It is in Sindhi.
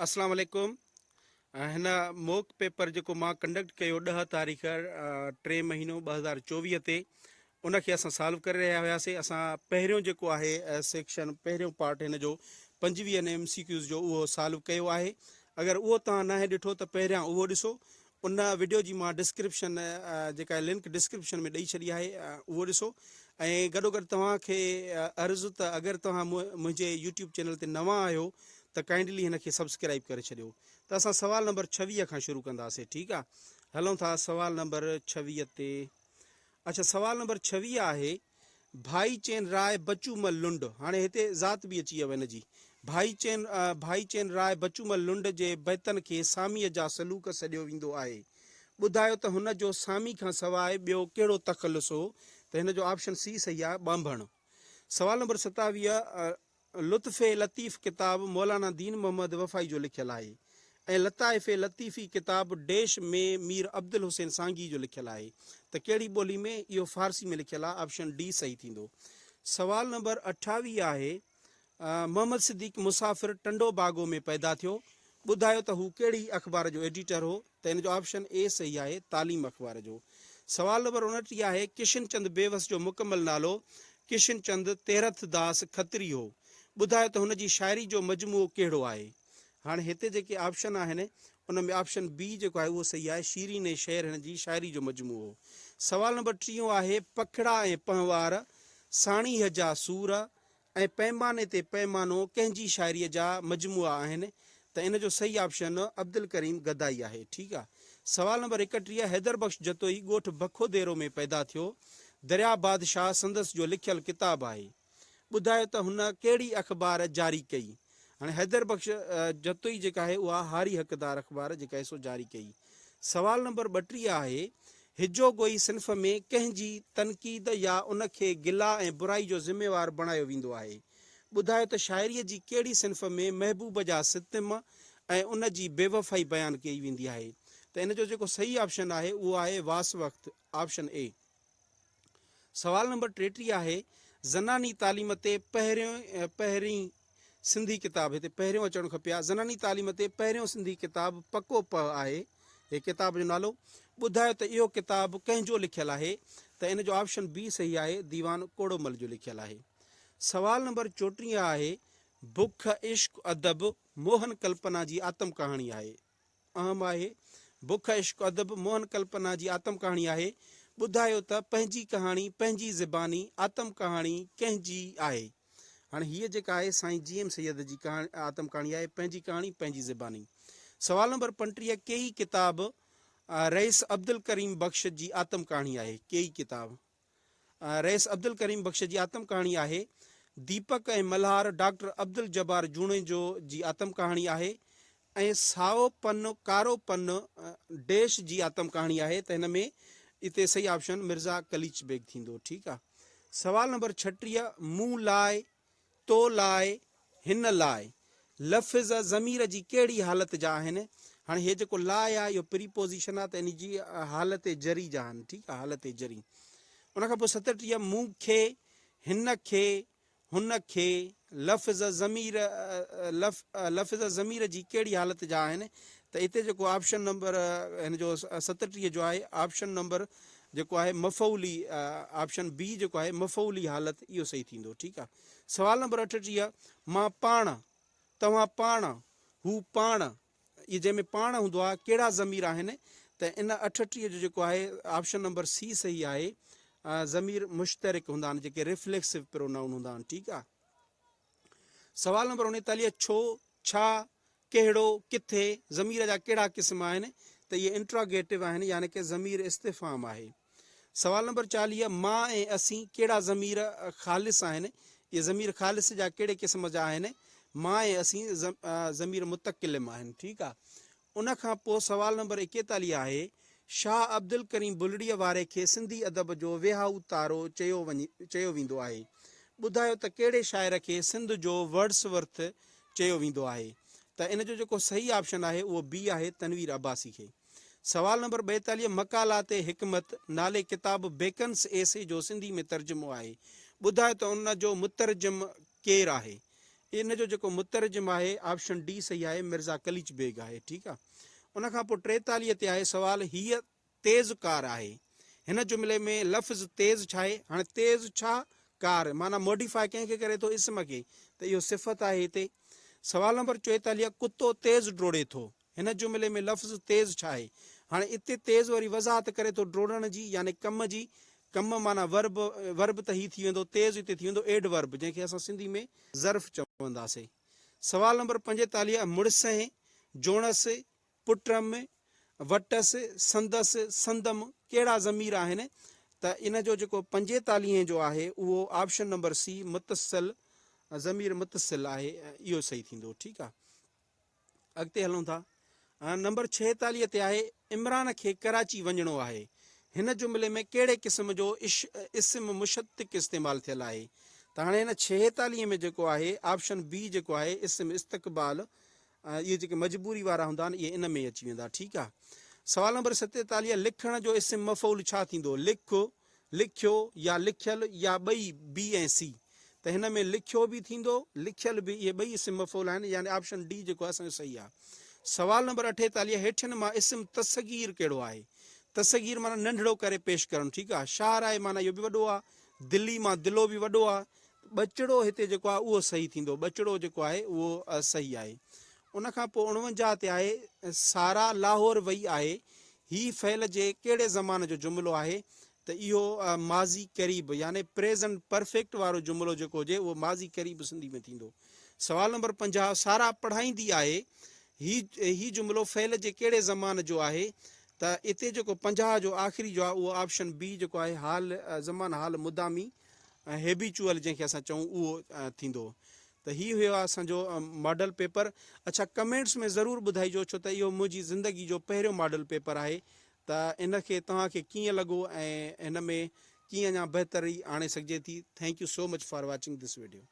اسلام عليڪم هن موڪ پيپر جيڪو مان ڪنڊڪٽ ڪيو ڏهه تاريخ ٽي مهينو 2024 تي ان کي اسان سالو ڪري رهيا هياسي اسان پهريون جيڪو آهي سيڪشن پهريون پارٽ هن جو پنجويهن ايم سي ڪيوز جو اهو سالو ڪيو آهي اگر اهو توهان ناهي ڏٺو ته پهريان اهو ڏسو ان وڊيو جي مان ڊسڪرپشن جيڪا لنڪ ڊسڪرپشن ۾ ڏئي ڇڏي آهي اهو ڏسو ۽ گڏو گڏ توهان کي عرض ته اگر توهان منهنجي يوٽيوب چينل تي نوان آهيو ته ڪائنڊلي هن کي سبسڪرائب ڪري ڇڏيو ته اسان سوال نمبر 26 کان شروع ڪنداسي ٺيڪ آ هلون ٿا سوال نمبر 26 تي اڇا سوال نمبر 26 آهي ڀائي چين راء بچو مل لنڊ، هاڻي هتي ذات به اچي ويو هن جي، ڀائي چين ڀائي چين راء بچو مل لنڊ جي بيتن کي ساميء جا سلوڪ سڏيو ويندو آهي. ٻڌايو ته هن جو سامي کان سواء ٻيو ڪهڙو تخلص هو ته هن جو آپشن سي صحيح آهي ٻانڀڻ. سوال نمبر 27. لطف لطيف ڪتاب مولانا دين محمد وفائي جو لکيل آهي ۽ لطائف لطيفي ڪتاب ڊيش ۾ مير عبدالحسين سانگي جو لکيل آهي ته ڪهڙي ٻولي ۾ اهو فارسي ۾ لکيل آهي آپشن ڊي صحيح ٿيندو. سوال نمبر 28 آهي محمد صديق مسافر ٽنڊو باگو ۾ پيدا ٿيو ٻڌايو ته هو ڪهڙي اخبار جو ايڊيٽر هو ته ان جو آپشن اي صحيح آهي تعليم اخبار جو. سوال نمبر 29 آهي ڪشن چند بيوس جو مڪمل نالو ڪشن چند تيرٿ داس کتري هو. ٻڌايو ته هن جي شاعري جو مجموعو ڪهڙو آهي؟ هاڻي هتي جيڪي آپشن آهن ان ۾ آپشن بي جيڪو آهي اهو صحيح آهي شيرين ۽ شعر هن جي شاعري جو مجموعو هو. سوال نمبر ٽيهون آهي پکڙا ۽ پنهوار، ساڻيهه جا سور، ۽ پيماني تي پيمانو ڪنهن جي شاعريء جا مجموعا آهن ته ان جو صحيح آپشن عبدالڪريم گدائي آهي. ٺيڪ آ. سوال نمبر 31 حيدر بخش جتوئي ڳوٺ بکو ديرو ۾ پيدا ٿيو. درياء بادشاهه سندس جو لکيل ڪتاب آهي. ٻڌايو ته هن ڪهڙي اخبار جاري ڪئي. هاڻي حيدر بخش جتوئي جيڪا آهي اها هاري حقدار اخبار جيڪا آهي سو جاري ڪئي. سوال نمبر 32 آهي، هجو گوئي صنف ۾ ڪنهن جي تنقيد يا ان کي گلا ۽ برائي جو ذميوار بڻايو ويندو آهي؟ ٻڌايو ته شاعريء جي ڪهڙي صنف ۾ محبوب جا ستم ۽ ان جي بيوفائي بيان ڪئي ويندي آهي؟ ته ان جو جيڪو صحيح آپشن آهي اهو آهي واس وقت، آپشن اي. سوال نمبر 33 آهي، زناني تعليم تي پهريون پهرين سنڌي ڪتاب، هتي پهريون اچڻ کپي ها، زناني تعليم تي پهريون سنڌي ڪتاب پڪو پهه آهي، هي ڪتاب جو نالو، ٻڌايو ته اهو ڪتاب ڪنهن جو لکيل آهي ته ان جو آپشن بي صحيح آهي، ديوان ڪوڙومل جو لکيل آهي. سوال نمبر 34 آهي، بک، عشق، ادب، موهن ڪلپنا جي آتم ڪهاڻي آهي. اهم آهي. بک، عشق، ادب، موهن ڪلپنا جي آتم ڪهاڻي آهي. ٻڌايو ته پنهنجي ڪهاڻي پنهنجي زباني آتم ڪهاڻي ڪنهن جي آهي؟ هاڻي هيء جيڪا آهي سائين جي ايم سيد جي ڪهاڻي آتم ڪهاڻي آهي پنهنجي ڪهاڻي پنهنجي زباني. سوال نمبر 35 ڪيئي ڪتاب رئيس عبدالڪريم بخش جي آتم ڪهاڻي آهي. ڪيئي ڪتاب. رئيس عبدالڪريم بخش جي آتم ڪهاڻي آهي. ديپڪ ۽ ملهار ڊاڪٽر عبدالجبار جوڻيجو جي آتم ڪهاڻي آهي ۽ سائو پن ڪارو پن ڊيش جي آتم ڪهاڻي آهي ته هن ۾ اتي صحيح آپشن مرزا قليچ بيگ ٿيندو ٺيڪ آ. سوال نمبر 36 مون لاء تو لاء، هن لاء، لفظ ضمير جي ڪهڙي حالت جا آهن؟ هاڻي هي جيڪو لاء آهي اهو پريپوزيشن آهي ته ان جي حالت جري جا آهن ٺيڪ آهي حالت جري. ان کان پوء 37 مون کي، هن کي، هن کي، لفظ ضمير لفظ ضمير جي ڪهڙي حالت جا آهن ته اتي جيڪو آپشن نمبر هن جو 37 جو آهي آپشن نمبر جيڪو آهي مفعولي آپشن بي جيڪو آهي مفعولي حالت اهو صحيح ٿيندو ٺيڪ آ سوال نمبر 38 مان پاڻ توهان پاڻ هو پاڻ اهي جنهن ۾ پاڻ هوندو آ ڪهڙا ضمير آهن ته ان 38 جو جيڪو آهي آپشن نمبر سي صحيح آهي ضمير مشترڪ هوندا آهن جيڪي ريفليڪسو پرونائون هوندا آهن ٺيڪ آ سوال نمبر 39 ڇو ڇا ڪهڙو، ڪٿي، ضمير جا ڪهڙا قسم آهن ته اهي انٽراگيٽو آهن يعني ڪه ضمير استفهام آهي. سوال نمبر 40 مان ۽ اسين ڪهڙا ضمير خالص آهن؟ اهي ضمير خالص جا ڪهڙي قسم جا آهن؟ مان ۽ اسين ضمير متڪلم آهن. ٺيڪ آ. ان کان پوء سوال نمبر 41 آهي، شاهه عبدالڪريم بلڙيء واري کي سنڌي ادب جو وهائو تارو چيو وڃي چيو ويندو آهي. ٻڌايو ته ڪهڙي شاعر کي سنڌ جو ورڊس ورٿ چيو ويندو آهي ته ان جو جيڪو صحيح آپشن آهي اهو بي آهي تنوير عباسي کي. سوال نمبر 42 مقالات حڪمت نالي ڪتاب بيڪنس ايسي جو سنڌي ۾ ترجمو آهي. ٻڌايو ته ان جو مترجم ڪير آهي؟ ان جو جيڪو مترجم آهي آپشن ڊي صحيح آهي مرزا قليچ بيگ آهي ٺيڪ آ. ان کان پوء 43 تي آهي سوال هيء تيز ڪار آهي. هن جملي ۾ لفظ تيز ڇا آهي؟ هاڻي تيز ڇا؟ ڪار معنيٰ موڊيفاء ڪنهن کي ڪري ٿو؟ اسم کي ته اهو صفت آهي هتي. سوال نمبر 44 ڪتو تيز ڊوڙي ٿو. هن جملي ۾ لفظ تيز ڇا آهي؟ هاڻي اتي تيز وري وضاحت ڪري ٿو ڊوڙڻ جي يعني ڪم جي، ڪم معنيٰ ورب، ورب ته هي ٿي ويندو تيز اتي ٿي ويندو ايڊ ورب جنهن کي اسان سنڌي ۾ ظرف چونداسين. سوال نمبر 45 مڙسهين، جوڻس، پٽم، وٽس، سندس، سندم ڪهڙا ضمير آهن ته ان جو جيڪو پنجيتاليهين جو آهي اهو آپشن نمبر سي متصل ضمير متصل آهي اهو صحيح ٿيندو ٺيڪ آهي. اڳتي هلون ٿا. نمبر 46 تي آهي عمران کي ڪراچي وڃڻو آهي. هن جملي ۾ ڪهڙي قسم جو اسم مشتق استعمال ٿيل آهي؟ ته هاڻي هن 46 ۾ جيڪو آهي آپشن بي جيڪو آهي اسم استقبال اهي جيڪي مجبوري وارا هوندا آهن اهي ان ۾ اچي ويندا ٺيڪ آهي. سوال نمبر 47 لکڻ جو اسم مفعول ڇا ٿيندو؟ لک، لکيو يا لکيل يا ٻئي بي ۽ سي ته هن ۾ لکيو به ٿيندو لکيل به اهي ٻئي اسم مفعول آهن يعني آپشن ڊي جيڪو آهي اسان جو صحيح آهي. سوال نمبر 48 هيٺين مان اسم تصغير ڪهڙو آهي؟ تصغير معنيٰ ننڍڙو ڪري پيش ڪرڻ ٺيڪ آهي شاهراهه آهي معنيٰ اهو به وڏو آهي دلي مان دلو به وڏو آهي ٻچڙو هتي جيڪو آهي اهو صحيح ٿيندو ٻچڙو جيڪو آهي اهو صحيح آهي. ان کان پوء 49 تي آهي سارا لاهور وئي آهي هي فعل جي ڪهڙي زمان جو جملو آهي ته اهو ماضي قريب يعني پريزنٽ پرفيڪٽ وارو جملو جيڪو هجي اهو ماضي قريب سنڌي ۾ ٿيندو. سوال نمبر 50 سارا پڙهائيندي آهي هي هي جملو فعل جي ڪهڙي زمان جو آهي ته اتي جيڪو 50 جو آخري جو آهي اهو آپشن بي جيڪو آهي حال زمان حال مدامي هيبيچوئل جنهن کي اسان چئون اهو ٿيندو. ته هي هيو اسان جو ماڊل پيپر. اڇا ڪمينٽس ۾ ضرور ٻڌائجو ڇو ته اهو منهنجي زندگي جو پهريون ماڊل پيپر آهي ته ان کي توهان کي ڪيئن لڳو ۽ هن ۾ ڪيئن اڃا بهتري آڻي سگهجي ٿي thank you so much for watching this video.